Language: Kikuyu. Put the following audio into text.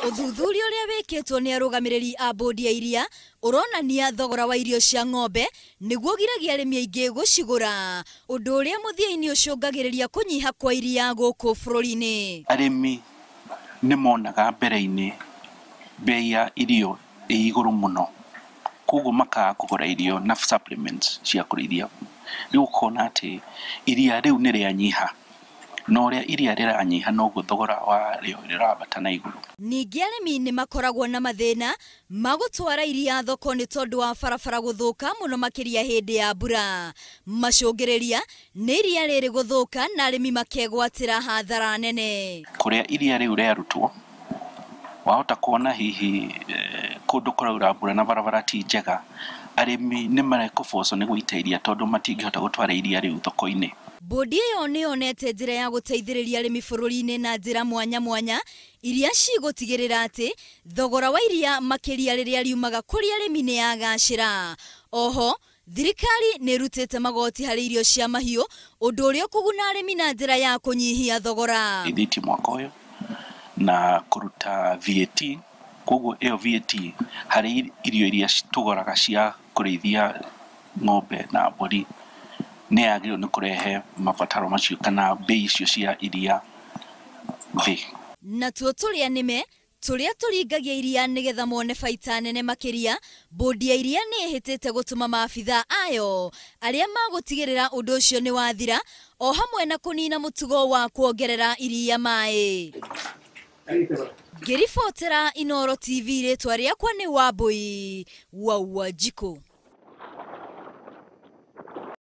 Ũthuthuria ũrĩa wĩkĩtwo nĩ arũgamĩrĩri a bodi ya iria ũronania thogora wa irio cia ng'ombe nĩguo ũgiragia arĩmi aingĩ gũcigũra, ũndũ ũrĩa mũthia-inĩ ũcũngagĩrĩria kũnyiha kwa iria gũkũ bũrũri-inĩ. Arĩmi nĩ monaga mbere-inĩ bei ya irio ĩ igũrũ mũno, koguo makaga kũgũra irio na supplements cia kũrĩithia. Rĩu ũkona atĩ iria rĩu nĩ rĩanyiha, na ũrĩa iria rĩranyiha noguo thogora warĩo rĩrambata na igũrũ. Ningĩ arĩmi nĩ makoragwo na mathĩna ma gũtwara iria thoko nĩ tondũ wa barabara gũthũka mũno makĩria hĩndĩ ya mbura. Macũngĩrĩria nĩ iria rĩrĩ gũthũka na arĩmi makegwatĩra hathara nene. Kũrĩa iria rĩu rĩarutwo, wahota kuona hihi kũndũ kũraura mbura na barabara ti njega, arĩmi nĩ marekũbocwo nĩ gũita iria tondũ matingĩhota gũtwara iria rĩu thoko-inĩ. Bodi ĩyo nĩ yonete njĩra ya gũteithĩrĩria arĩmi bũrũri-inĩ na njĩra mwanya mwanya iria cigũtigĩrĩra atĩ thogora wa iria makĩria rĩrĩa riumaga kũrĩ arĩmi nĩ yagacĩra. Oho, thirikari nĩ ĩrutĩte magoti harĩ irio cia mahiũ, ũndũ ũrĩa ũkũguna arĩmi na njĩra ya kũnyihia thogora. Ithĩtie mwaka ũyũ na kũruta VAT, koguo ĩyo VAT harĩ irio iria tũgũraga cia kũrĩithia ng'ombe na mbũri nĩ yagĩrĩirwo nĩ kũrehe mabataro macio kana bei icio cia iria thĩ. Natuo tũrĩa nĩme tũrĩa tũringagia iria nĩgetha mone baita nene makĩria, bodi ya iria nĩ ĩhĩtĩte gũtũma maabitha ayo arĩa magũtigĩrĩra ũndũ ũcio nĩ wathira, o hamwe na kũnina mũtugo wa kuongerera iria maĩ. Ngĩribotera Inooro TV, rĩtwa rĩakwa nĩ Wambui wa Wanjikũ.